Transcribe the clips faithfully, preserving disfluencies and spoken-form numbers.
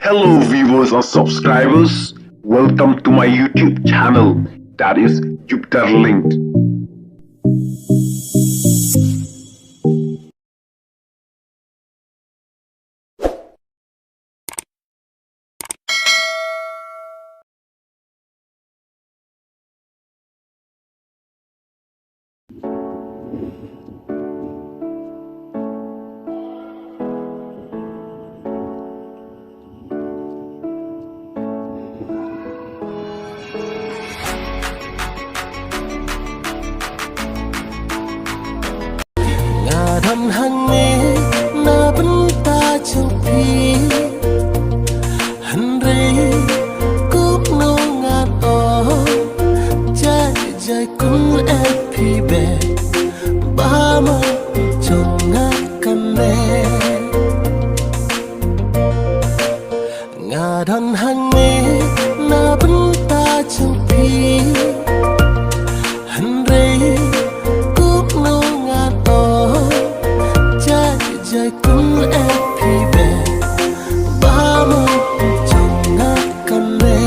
Hello viewers and subscribers, welcome to my YouTube channel, that is Jupiter Linked. Nga don hangne na bynta jong phi, hynrei kumno ngan ong, jai jai kum eh phi beh, ba mo jong nga kane. Nga don hangne na bynta jong phi, hynrei kumno ngan ong, jai jai kum eh phi beh, ba mo jong nga kane.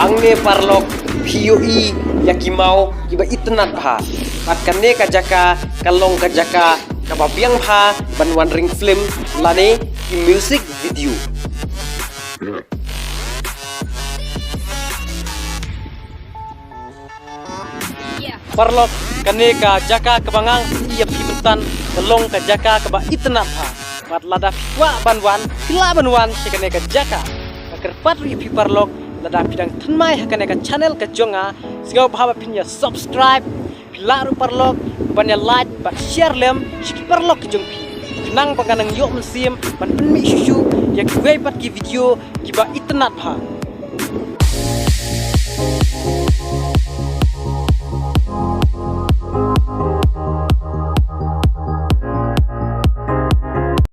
Hangne paralok phi ïohi ïa ki maw kiba itynnad bha. Bad kane ka jaka ka long ka jaka kaba biang bha ban wan ring film lane ki music video. Paralok, kane ka jaka kaba nga ïa phi mynta ka long ka jaka kaba itynnad bha. Bad lada phi kwah ban wan, phi lah ban wan sha kane ka jaka. Nga kyrpad ruh ïa phi paralok, lada phi dang thymmai ha kane ka channel ka jong nga, sngewbha ba phin ïa subscribe, phi lah ruh paralok ban ïa like bad share lem sha ki paralok ki jong phi. Khnang ba ngan nang ïoh mynsiem ban pynmih shuh shuh ïa kiwei pat ki video kiba itynnad bha.